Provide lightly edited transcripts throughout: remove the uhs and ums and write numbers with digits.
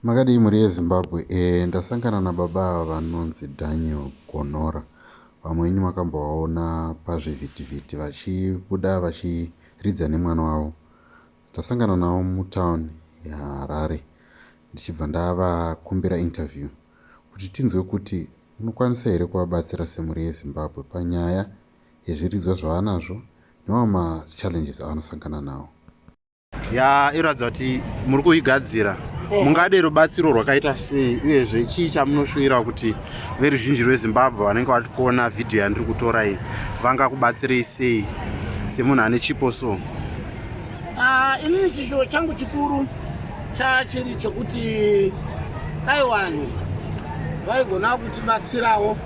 Makadii mhuri yeZimbabwe? Ndasangana nababa ava vanonzi Daniel Gonora. Vamwe venyu makambovaona pazvivhitivhiti vachibuda vachiridza nemwana wavo. Ndasangana navo mutown yeHarare ndichibva ndavakumbira interview kuti tinzwe kuti munokwanisa here kuvabatsira semhuri yeZimbabwe panyaya yezviridzwa zvavanazvo nemamwe machallenges avanosangana nawo. Ya, iratidza kuti muri kuigadzira. Mungade rubatsiro rwakaita sei, uyezve chii chamunoshuwira kuti veruzhinji rweZimbabwe vanenge vari kuona vhidhiyo yandiri kutora iyi vangakubatsirei sei semunhu ane chipo? So Inini chishuwo changu chikuru chachiri chekuti dai vanhu vaigona kutibatsirawo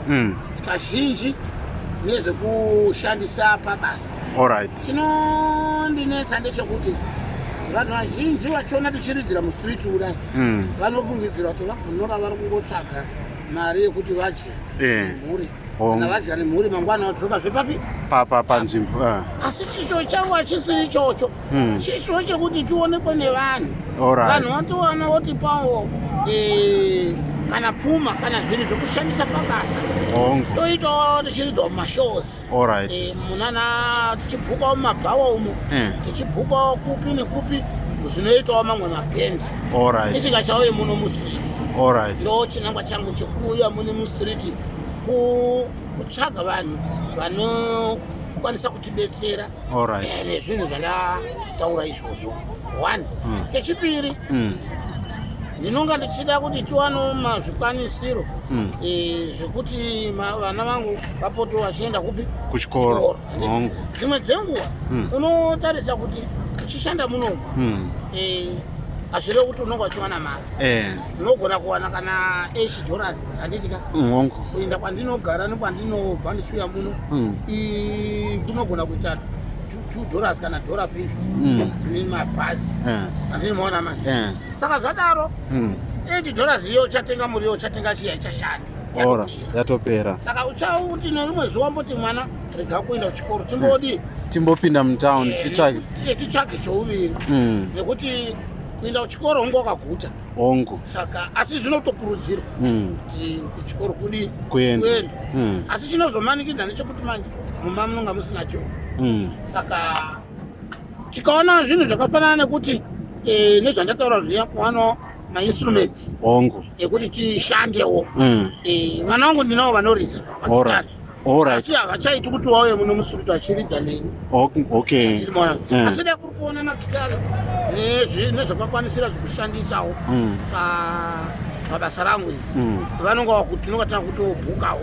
kazhinji nezvekushandisa pabasa. Chinondinetsa ndechekuti vanhu vazhinji vachiona tichiridzira mustreet kudai, vanofungidzira kuti vaGonora vari kungotsvaga mari yekuti vadye nemhuri. Kana vadya nemhuri, mangwana vadzoka zvepapi? Panzvimbo. Asi chishuwo changu hachisiri ichocho. Chishuwo chekuti tionekwe nevanhu. Vanhu vatowana votipawo kana puma kana zvinhu zvekushandisa pabasa. Toitawo tichiridzwa mumashows, munana tichibhukawo mumabhawa umo, tichibhukawo kupi nekupi zvinoitawo mamwe mabhendi, tisingachauye muno mustreet. Ndo chinangwa changu chekuuya mune mustreet, kutsvaga vanhu vanokwanisa kutibetsera nezvinhu zvandataura izvozvo, one. Chechipiri, ndinonga ndichida kuti tiwanewo mazvikwanisiro zvekuti vana vangu vapote vachienda kupi? Kuchikoro. Dzimwe dzenguva unotarisa kuti uchishanda munomu, hazvirevi kuti unonga uchiwana mari. Unogona kuwana kana $8, handiti ka? Hongu. Kuenda kwandinogara nekwandinobva ndichiuya muno, kunogona kuita $2 kana dollar 50 nemabhazi, handini maona manje? Saka zvadaro, $8 iyo uchatenga muriwo, uchatenga chiya, ichashanda. Ora yatopera. Saka uchauti nerimwe zuva mboti, "Mwana, rega kuenda kuchikoro, timbodi Timbopinda mutown titsvage." Titsvage chouviri, nekuti kuenda kuchikoro unge wakaguta. Saka asi zvinotokurudzirwa kuti kuchikoro kudi Kuenda. Kuenda. Asi chinozomanikidza ndechekuti manje mumba munonga musina cho. Saka tikaona zvinhu zvakafanana nekuti nezvandataura zviya, kuwanawo mainstruments ekuti tishandewo. Vana vangu ndinavo vanoridza magitari, asi havachaiti kuti wauye muno mustreet vachiridza neni. Tirimaona. Asi dai kuri kuona magitari nezvakakwanisira zvekushandisawo pabasa rangu iri, vanonga tinonga tana kutobhukawo,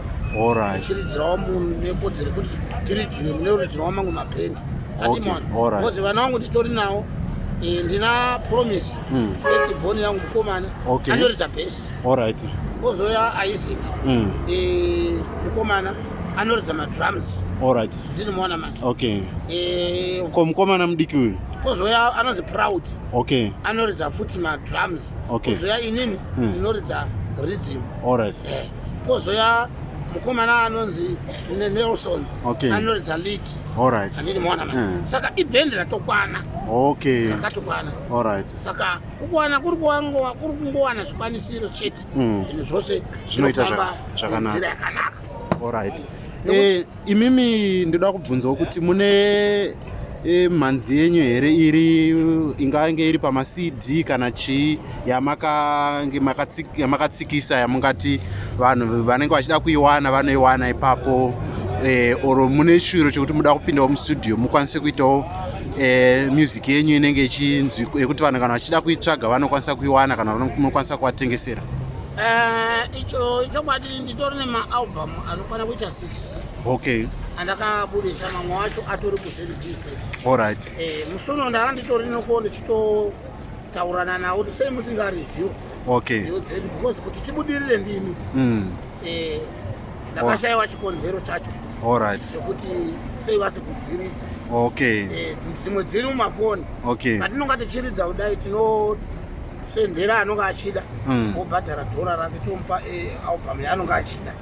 tichiridzirawo munhu nekodzero yekuti tiridzire mune uridzirawo mamwe mabhendi. Because vana vangu nditori nawo. Ndina Promise, first born yangu, mukomana, anoridza bass. Kozoya Isaac, mukomana anoridza madrums. Ndinomuona manje. Ko mukomana mudiki uyu? Kozoya anonzi Proud, anoridza futi madrums. Kozoya inini, ndinoridza rhythm. Kozoya mukomana anonzi Nelson, anoridza lead. Handini maona manje? Saka ibhendi ratokwana, rakatokwana. Saka kukwana kuri kungowana zvikwanisiro chete. Zvinhu zvose Zvinoita zvinofamba zvakanaka. nenzira yakanaka. Alright. Imimi ndoda kubvunzawo kuti mune mhanzi yenyu here iri ingange iri pamaCD kana chii yamakange yamakatsikisa yamungati vanhu vanenge vachida kuiwana vanoiwana ipapo, or mune shuviro chekuti muda kupindawo mustudio mukwanise kuitawo music yenyu inenge ichinzwi yekuti vanhu kana vachida kuitsvaga vanokwanisa kuiwana kana munokwanisa kuvatengesera? Icho ichokwadi, nditori nemaalbum anokwana kuita 6 andakabudisa. Mamwe wacho atori kuZBC. Musi uno ndanga nditori noko ndichitotaurana nawo kuti sei musingaridziwo nziyo dzedu, because kuti tibudirire ndimi. Ndakashayiwa chikonzero chacho chekuti sei vasi kudziridza. Dzimwe dziri mumafoni. Patinonga tichiridza kudai, tinosendera anonga achida, obhadhara dhora rake, tomupa album yaanonga achida.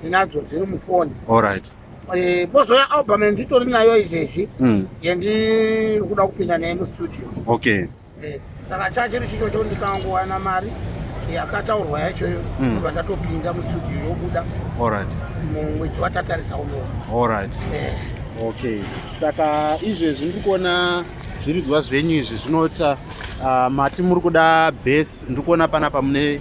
Tinadzo dziri mufoni. Pozoya album yanditori nayo izvezvi, yandiri kuda kupinda naye mustudio. Saka chachiri chichocho, ndikangowana mari Yakataurwa yachoyo ndobva ndatopinda mustudio, yobuda mumwedzi watatarisa unowu. Okay, saka izvezvi ndiri kuona zviridzwa zvenyu izvi zvinota mati muri kuda bass. Ndiri kuona panapa mune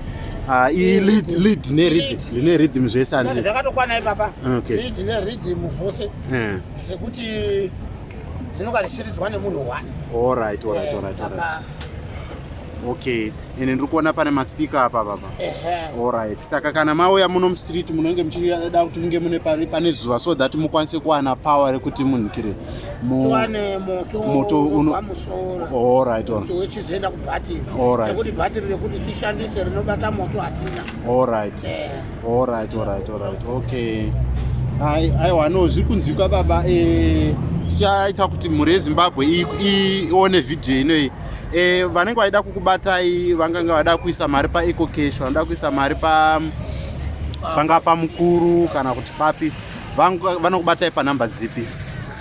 lead nerhythm, rine rhythm zvese, handiti? Zvakatokwana ipapa. Lead nerhythm zvose, sekuti dzinonga zvichiridzwa nemunhu one. Alright. Okay, ende ndiri kuona pane maspeaker apa papa. Alright, saka kana mauya muno mustreet, munenge muchida kuti munge mune pane zuva so that mukwanise kuwana power rekuti munhukire. Tiwane moto. Moto. Unobva musoro. Wechizoenda kubhatiri, sekuti bhatiri rekuti tishandise rinobata moto hatina. Alright, okay. Aiwa, no, zviri kunzwikwa baba. Tichaita kuti mhuri yeZimbabwe ione vhidhiyo inoyi. Vanenge vaida kukubatai, vanganga vada kuisa mari paEcoCash, vanoda kuisa mari pa panga pamukuru kana kuti papi, vanokubatai panhamba dzipi?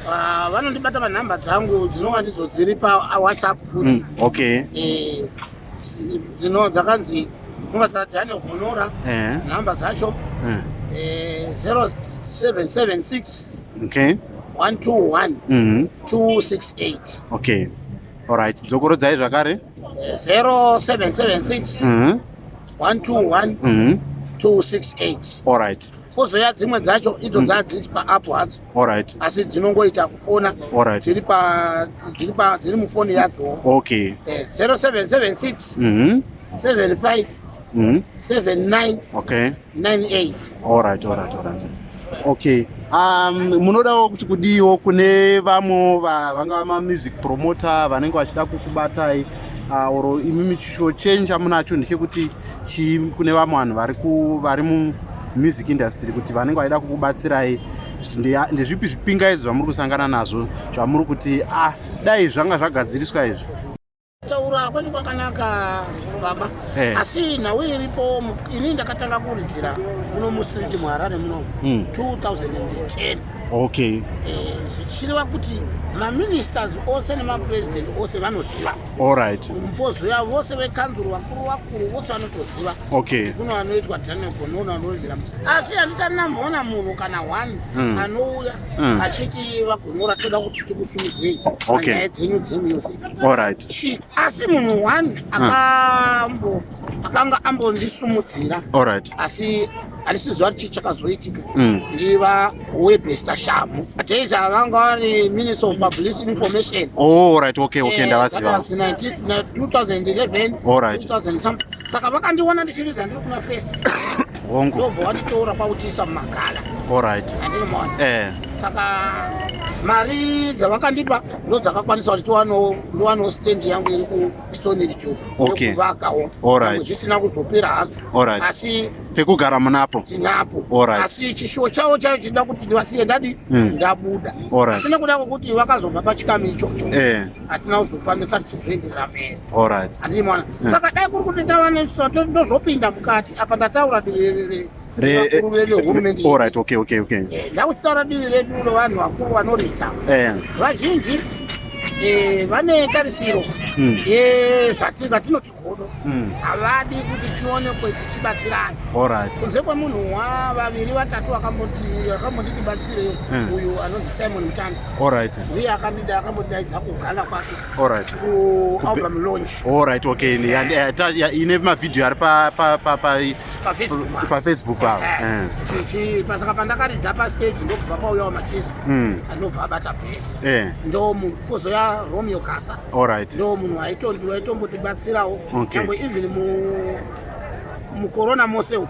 Ah, vanondibata panhamba dzangu dzinova ndidzo dziri paWhatsApp futi. Dzino dzakanzi dzinonga dzaDaniel Gonora. Nhamba dzacho 0776 121 268. Okay, alright, dzokorodzai zvakare. 0776 121 268. Kwozoya dzimwe dzacho idzo dzadzisi paapp hadzo, asi dzinongoita kufona. Dziri pa dziri pa dziri mufoni yadzo. 0776 75 79 98. Alright, okay. Munodawo kuti kudiwo kune vamwe vangava mamusic promoter vanenge vachida kukubatai, or imimi chishuwo chenyu chamunacho ndechekuti chii kune vamwe vanhu vari mumusic industry kuti vanenge vachida kukubatsirai? Ndezvipi zvipingaidzo zvamuri kusangana nazvo zvamuri kuti, ah, dai zvanga zvagadziriswa izvi? Taura kwenyu kwakanaka baba. Asi nhau iripo, ini ndakatanga kuridzira muno mustreet muHarare muno 2010. Zvichireva kuti maministers ose nemapresident ose vanoziva. Mpozoya vose vekanzuro, vakuru vakuru vose vanotoziva. Kuno anoitwa Daniel Gonona anoridzira, asi handisati ndamboona munhu kana one anouya achiti, "VaGonora, toda kuti tikusimudzei panyaya dzenyu dzemusic." Asi munhu one akambo akanga ambondisumudzira, asi handisi ziva kuti chii chakazoitika, ndiva Webster Shamu. Days avanga vari Minister of Public Information. Oh, right, okay, ndavaziva. 2011, 2000 something. Saka vakandiona ndichiridza ndiri kuna First, ndobva vanditora kwakutiisa mumagala. Handini maona? Saka mari dzavakandipa ndo dzakakwanisa kuti ndiwanewo stand yangu iri kuStoneridge, yekuvakawo. Zvisina kuzopera hazvo, asi Pekugara munapo. Tinapo. Asi chishuwo chavo chacho chida kuti ndivasiye ndadi ndabuda. Asi nekuda kwekuti vakazobva pachikamu ichocho, hatina kuzokwanisa tichizoenderera mberi. Handini maona? Saka dai kuri kuti ndava ndozopinda mukati apa, ndataura divi revakuru vedu vehurumende. Alright, okay. Ndakuchitaura divi redu revanhu vakuru vanoridza. Vazhinji vane tarisiro yezvati vatinoti godo. Havadi kuti tionekwe tichibatsirana. Kunze kwemunhu wavaviri vatatu vakambonditi batsireyo, uyu anonzi Simon Mutanda, ndiye akandida, akambotidaidza kuGhana kwake kualbum launch. Alright, okay. Ine mavhidhiyo ari pa pa pa pa paFacebook. PaFacebook avo. Pasaka pandakaridza pastage, ndobva pauyawo Macheso, anobva abata bass. Ndo munhu. Kwozoya Romeo Gasa. Ndo munhu waitombotibatsirawo. Nyangwe even mukorona mose umu,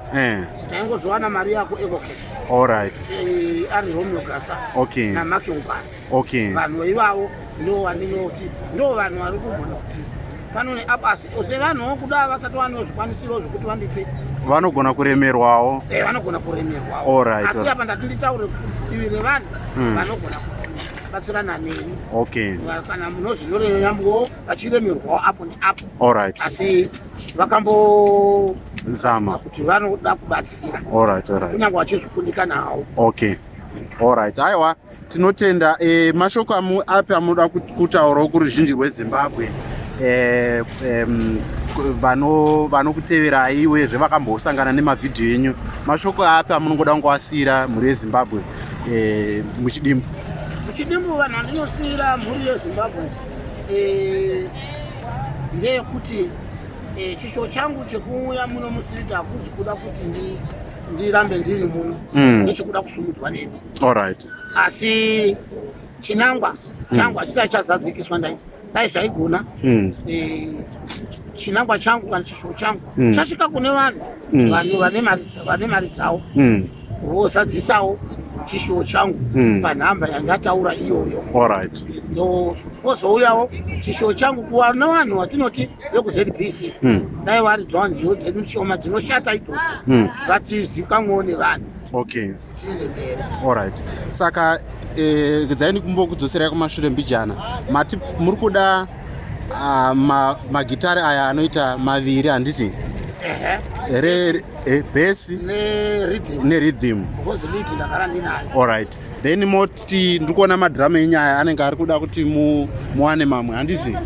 taingozowana mari yako EcoCash. Ari Romeo Gasa naMark Ngwasi. Vanhu ivavo ndo vandinoti ndo vanhu vari kugona kuti pano neapo, asi sevanhuwo kuda vasati vanewo zvikwanisiro zvokuti vandipe. Vanogona kuremerwawo. Vanogona kuremerwawo. Asi apa ndati nditaure divi revanhu vanogona kubatsirana neni. Kana munozvinyoreyambo vachiremerwawo apo neapo, asi vakambo Zama. kuti vanoda kubatsira, kunyange vachizokundikanawo. Okay, alright, aiwa, tinotenda. Mashoko api amunoda kutaurawo kuruzhinji rweZimbabwe? Vanokuteverai uyezve vakambosangana nemavhidhiyo enyu, mashoko api amunongoda kungovasiyira mhuri yeZimbabwe muchidimbu? Muchidimbu, vanhu vandinosiyira mhuri yeZimbabwe ndeyekuti chishuwo changu chekuuya muno mustreet hakuzi kuda kuti ndirambe ndiri muno, ndechekuda kusumudzwa nemi. Asi chinangwa changu hachisati chazadzikiswa. Dai zvaigona, chinangwa changu kana chishuwo changu chasvika kune vanhu, vanhu vane mari dzavo, vozadzisawo chishuwo changu panhamba yandataura iyoyo. Ndo pozouyawo chishuwo changu kuva nevanhu vatinoti vekuZBC, dai varidzawo nziyo dzedu shoma dzinoshata idzodzo, vatizikamwewo nevanhu, tiende mberi. Alright, saka regai ndikumbokudzoserai kumashure mbijana. Mati muri kuda magitari aya anoita maviri, handiti? Ehe. Bass nerhythm. Nerhythm. Because lead ndagara ndinayo. Alright, then moti ndiri kuona madhiramu enyu aya anenge ari kuda kuti muwane mamwe, handiti?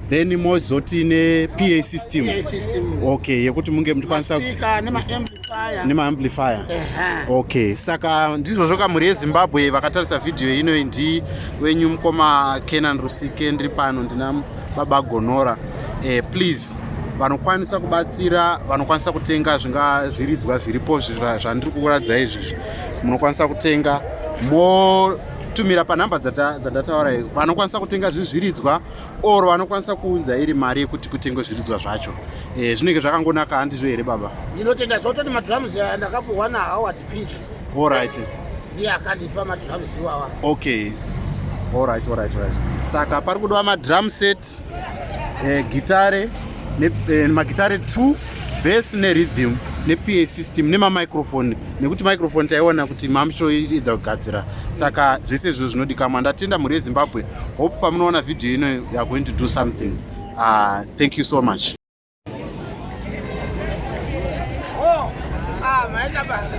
Then mozoti nePA system. PA system. Okay, yekuti munge muchikwanisa Speaker nemaamplifier. Nemaamplifier. Ehe. Okay, saka ndizvozvo kamhuri yeZimbabwe vakatarisa vhidhiyo ino. Ndi wenyu mukoma Kenan Rusike, ndiri pano ndina baba Gonora. Please, vanokwanisa kubatsira, vanokwanisa kutenga zvinga zviridzwa zviripo zvandiri kukuradzai izvizvi, munokwanisa kutenga motumira panhamba dzandataura. Vanokwanisa kutenga zvizviridzwa or vanokwanisa kuunza iri mari yekuti kutengwe zviridzwa zvacho, zvinenge zvakangonaka, handizvo here, baba? Ndinotenda. Zvototi madrums aya ndakapuhwa naHoward Pinches. Ndiye akandipa madrums iwawa. Okay, alright. Saka pari kudiwa madrum set, gitare magitare 2, bass nerhythm, nePA system, nemamicrophone, nekuti microphone taiona kuti mamuchoidza kugadzira. Saka zvese izvo zvinodikamwa. Ndatenda, mhuri yeZimbabwe. Hope pamunoona vhidhiyo ino you are going to do something. Thank you so much. Oh, ah, maita basa.